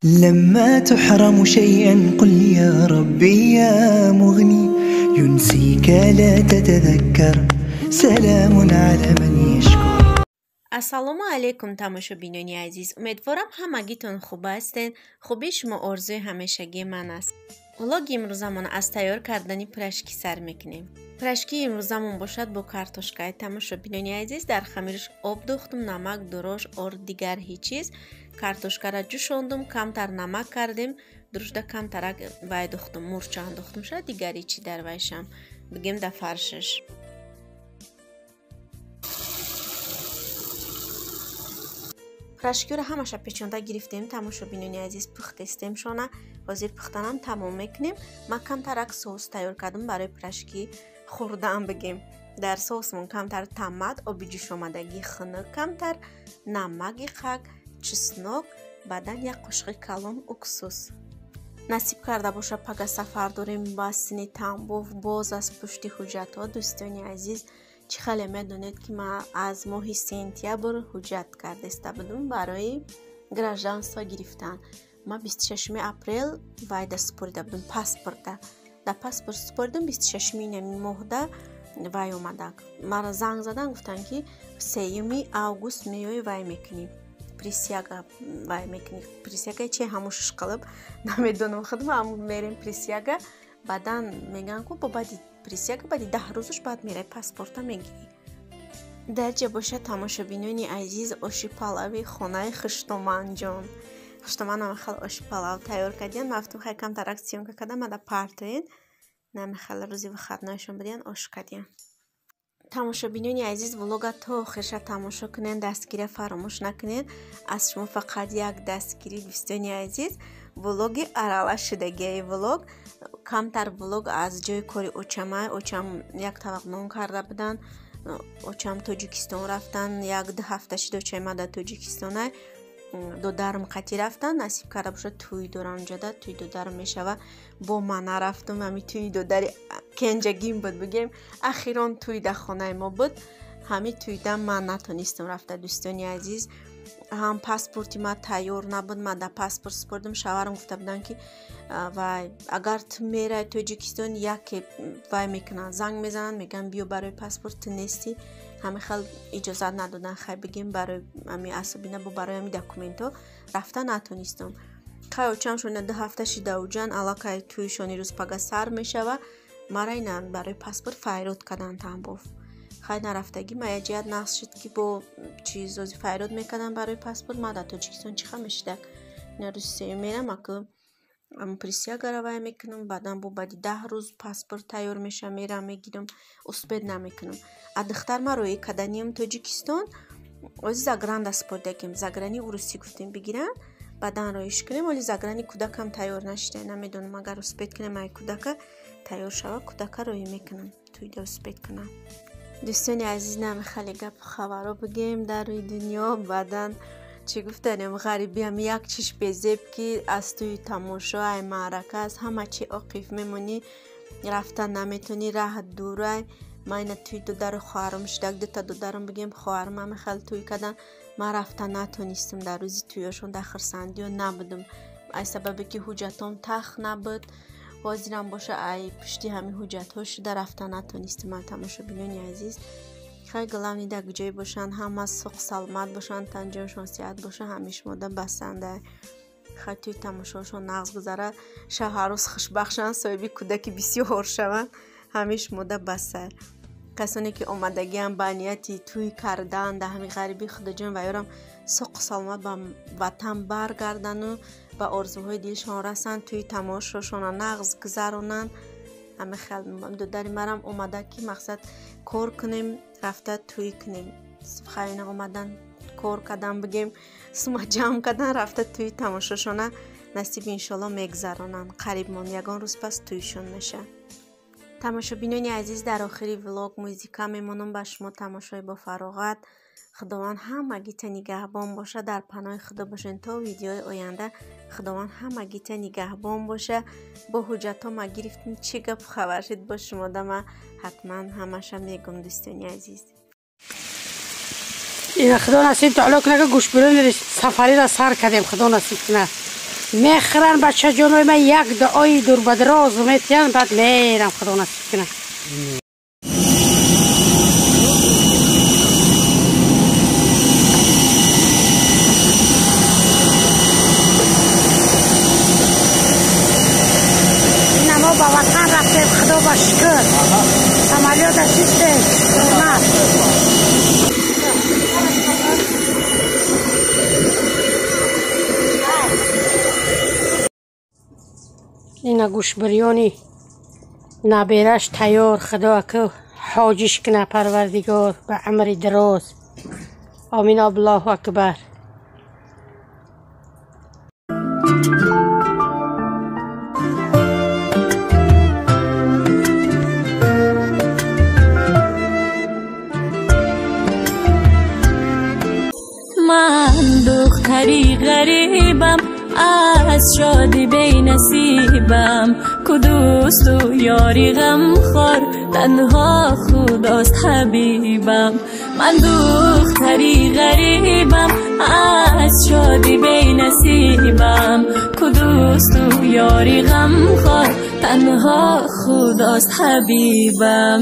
لما تحرم شيئا قل يا ربي يا مغني ينسيك لا تتذكر سلام على من يشكر. Ассалому алайкум, тамошобинони азиз. Умедворам, ҳамагитон хуб ҳастед. Хубии шумо орзуи ҳамешагии ман аст. Влоги имрӯзамон аз тайёр кардани пирожки сар мекунем. Пирожкии имрӯзамон бошад бо картошкаи. Тамошобинони азиз, дар хамирш об духтум, намак, дурош, орд, дигар ҳеҷ чиз. Картошкара ҷӯшондум, камтар намак кардем, дурушда камтарак вай духтум, мурча андохтум, шояд дигари чӣ дар вайшам бигем да фаршаш. Пирожкиро ҳамаша печонда гирифтем, тамошобинони азиз, пухтестем шона. Ҳозир пухтанам тамом мекунем. Ман камтарак соус тайёр кардам барои пирожки хӯрдан бигем. Дар соусмон камтар томат, оби ҷӯшомадагӣ хунук, камтар намаки қак, чеснок, баъдан як қошиқи калон уксус. Насиб карда боша, пага сафар дорем ба сини Тамбов, боз аз пушти ҳуҷҷатҳо. Дӯстони азиз, чӣ хеле медонед, ки ман аз моҳи сентябр ҳуҷҷат кардаиста будум барои гражданство гирифтан. Ман 26 апрел вайда супорида будум паспорта. Дар паспорт супоридам, 26 инами моҳда вай омадак. Мара занг задан, гуфтанд, ки 3 август меои, вай мекунӣ, присяга вай мекунӣ. Присяга че ҳамун шишқалаб намедонам худам, ҳамун мерем присяга. Баъдан мегӯянд, ку бо баъди присяга, баъди 10 рӯзаш баъд мерай, паспорта мегирӣ. Дар ҷа бошад, тамошобинони азиз, оши палави хонаи Хуштоманҷон. Хуштоманам хел оши палав тайёр кардиян. Ман гуфтам, хай камтарак съёмка кардам, мада партоен. Намехел рӯзи выходнойшон будиян, ош кардиян. Тамошобинони азиз, влога то охирша тамошо кунед, дастгирия фаромӯш накунед. Аз шумо фақат як дастгирӣ, дӯстони азиз. Влоги аралаш шудагиаи влог. Камтар влог аз ҷои кори очамай. Очам як табақ нон карда буданд. Очам Тоҷикистон рафтан, 1-2 ҳафта шид очаи ма дар Тоҷикистонай. Додарам қатӣ рафтан, насиб карда бошад, тӯй дорам ҷода, тӯй додарам мешава. Бо ман нарафтум, ҳами тӯи додари кенҷагим буд бигем, ахирон тӯй дар хонаи мо буд. Ҳами тӯйда ман натонистам рафта, дӯстони азиз. Ҳам паспорти ман тайёр набуд, ман дар паспорт супордам. Шавҳарам гуфта буданд, ки вай агар ту мерай Тоҷикистон, яке вай мекунанд, занг мезананд, мегӯянд, биё барои паспорт, ту нестӣ. Ҳами хел иҷозат надоданд, хай бигем, барои ҳами асобина бо барои ҳами документҳо рафта натонистам. Хай очам шона 2 ҳафта шида уҷан, аллакай тӯйшони рӯз пага сар мешава. Мара ина барои паспорт файрод карданд Тамбов. Хай нарафтагӣ ма як ҷиҳат нақс шуд, ки бо чизози файрод мекардам барои паспорт, ман дар Тоҷикистон чӣ хел мешидак. Ина рӯзи сеюм мерам, аку присягара вай мекунам, баъдан бо баъди 10 рӯз паспорт тайёр мешава, мерам мегирам, успеть намекунам. А духтар ма роӣ каданиям Тоҷикистон, ози загранда супордагим, заграни урусӣ гуфтем бигиранд, баъдан роиш кунем. Оли заграни кӯдакам тайёр нашида, намедонам, агар успеть кунем, ай кӯдака тайёр шава, кӯдака роӣ мекунам, тӯйда успеть кунам. Дӯстони азиз, намехали гапу хабаро бигем дар рӯи дунё. Баъдан чӣ гуфтанем, ғарибиам як чиш безеб, ки аз тӯи тамошо, ай маърака, аз ҳама чи оқиф мемонӣ, рафта наметонӣ, раҳ дурай. Ман ина тӯи додару хоҳарам шудак, дута додарам бигем, хоҳарам ҳамехел тӯй кардан, ман рафта натонистам дар рӯзи тӯёшон, дар хурсандиё набудам, аз сабабе ки ҳуҷҷатом тахт набуд. Ҳозирам боша, ай пушти ҳами ҳуҷҷатҳо шуда рафта натонистам. Ман, тамошобинони азиз, хай главный дар ҷое бошанд, ҳама сух саломат бошанд, танҷоншон сиҳат боша, ҳамиш мода басанда. Хай тӯи тамошошон нағз гузара, шавҳарӯз хушбахшанд, соҳиби кӯдаки бисёр шаванд, ҳамиш мода басар. Касоне ки омадагиам ба нияти тӯй кардан дар ҳами ғарибӣ, худоҷон ва ёрам соқу саломат ба ватан баргардану ба орзуҳои дилшон расанд, тӯи тамошошонро нағз гузаронанд. Ҳами хел додари марам омада, ки мақсад кор кунем, рафта тӯй кунем. Хайна омадан, кор кардан бигем, сума ҷамъ кардан, рафта тӯи тамошошона насиб иншолло мегузаронанд. Қарибмон ягон рӯз пас тӯйшон мешавад. Тамошобинони азиз, дар охири влог музика мемонам ба шумо тамошои бофароғат. Худованд ҳамагита нигаҳбон боша, дар паноҳи Худо бошед то видеои оянда. Худованд ҳамагита нигаҳбон боша. Бо ҳуҷҷатҳо ма гирифтем, чӣ гап хабар шуд бо шумо да, ма ҳатман ҳамаша мегум, дӯстони азиз. Ина худо насиб таоло кунад, ки гӯшбирон сафариро сар кардем, худо насиб кунад. Мехӯранд бачаҷонои ман як дуои дурбадроз метиҳанд, баъд мерам, худо насиб кунад. Ина мо ба ватан рафтем, худо ба шукр. Самолёта шиштем, шукрона. Ина гӯшбирёни набераш тайёр, худо аку ҳоҷиш куна парвардигор ба амри дароз. Омин, аллоҳу акбар. Ман духтари ғарибам, аз шодӣ бенасибам, ку дӯсту ёри ғамхор танҳо худост ҳабибам. Ман духтари ғарибам, аз шодӣ бенасибам, ку дӯсту ёри ғамхор танҳо худост ҳабибам.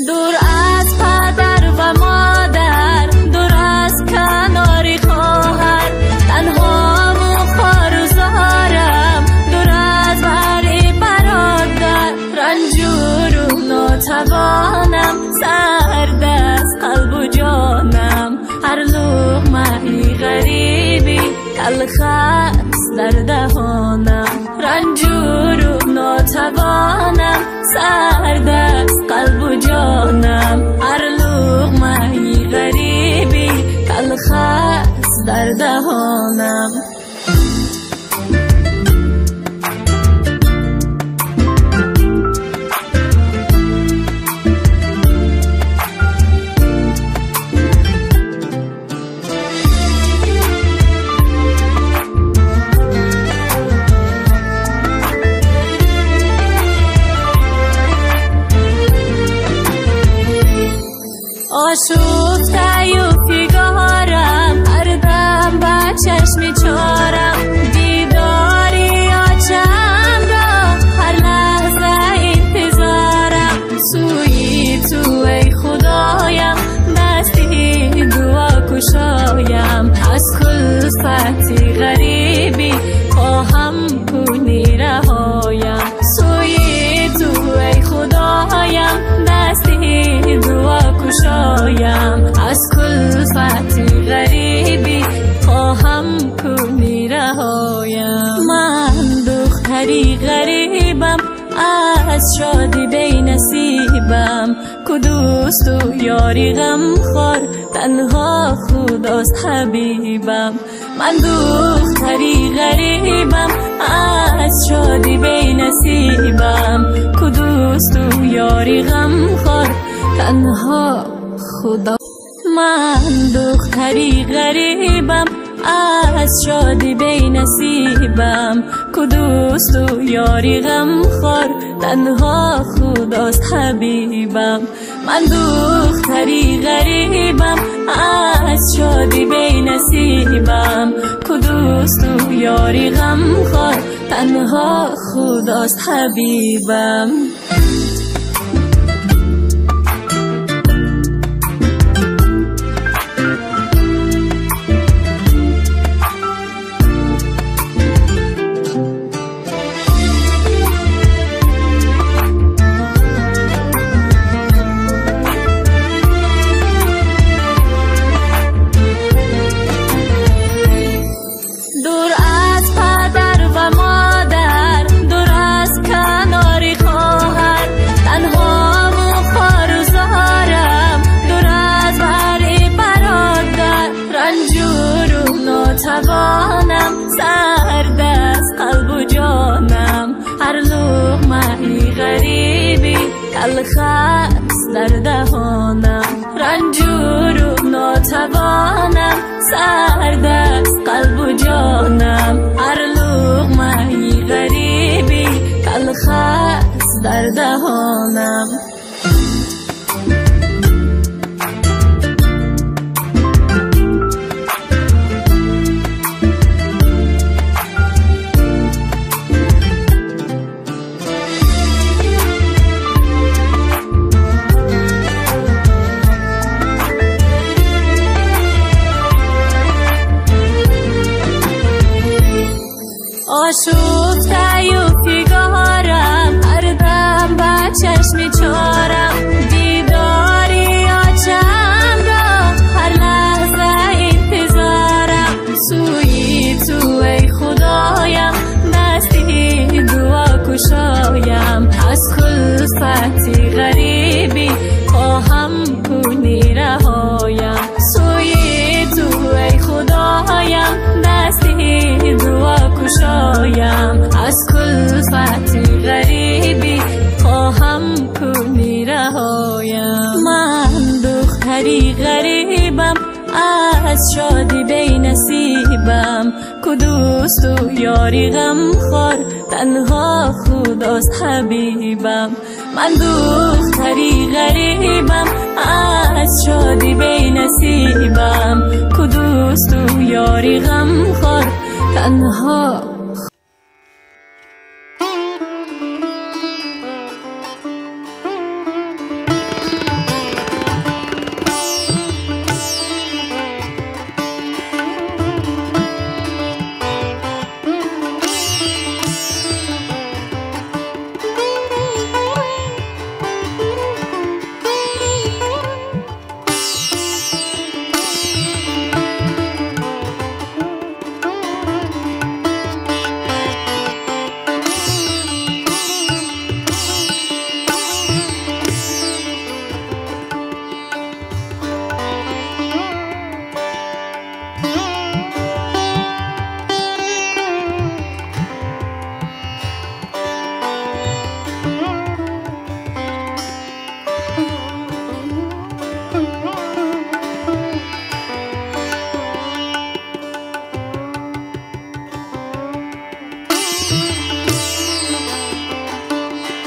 Дур аз падар ва модар, дур аз канори хоҳар, танҳову хору зорам, дур аз бари бародар. Ранҷуру нотавонам, сард аст қалбу ҷонам, ҳар луқмаи ғарибӣ талх аст дар даҳонам. Ранҷуру нотавонам, сард аст қалбу ҷонам, ҳар луқмаи ғарибӣ талх аст дар даҳонам. Ошуфтаю фигарам, ҳар дам ба чашми чорам, дидори очамро ҳар лаҳза интизорам. Сӯи ту эй худоям, дасти дуо кушоям, аз кулфати ғарибӣ хоҳам кунӣ раҳоям. Сӯи ту эй худоям, дасти дуо кушоям, аз кулфати ғарибӣ хоҳам кунӣ раҳоям. Ман духтари ғарибам, аз шодӣ бенасибам, ку дӯсту ёри ғамхор танҳо худост ҳабибам. Ман духтари ғарибам, аз шодӣ бенасибам, ку дӯсту ёри ғамхор танҳо худо. Ман духтари ғарибам, аз шодӣ бенасибам, ку дӯсту ёри ғамхор танҳо худост ҳабибам. Ман духтари ғарибам, аз шодӣ бенасибам, ку дӯсту ёри ғамхор танҳо худост ҳабибам. Дур аз падар ва модар, дур аз канори хоҳар. تلخ است در دهانم، رنجور و ناتوانم، سرد است قلب و جانم، هر لقمه غریبی تلخ است در دهانم. آشفته و فگارم، هر دم به چشم چارم، دیداری آچم را هر لحظه انتظارم، سوی تو ای خدایم دستی دعا کشایم، از کلفت غریبی خواهم کنی رهایم، سوی تو ای خدایم دستی دعا کشایم، از کلفت غریبی خواهم کنی رهایم. من دختری غریبم، از شادی بی نصیبم، کو دوست و یاری غمخوار تنها خداست حبیبم. من دختری غریبم، از شادی بی نصیبم، کو دوست و یاری غمخوار تنها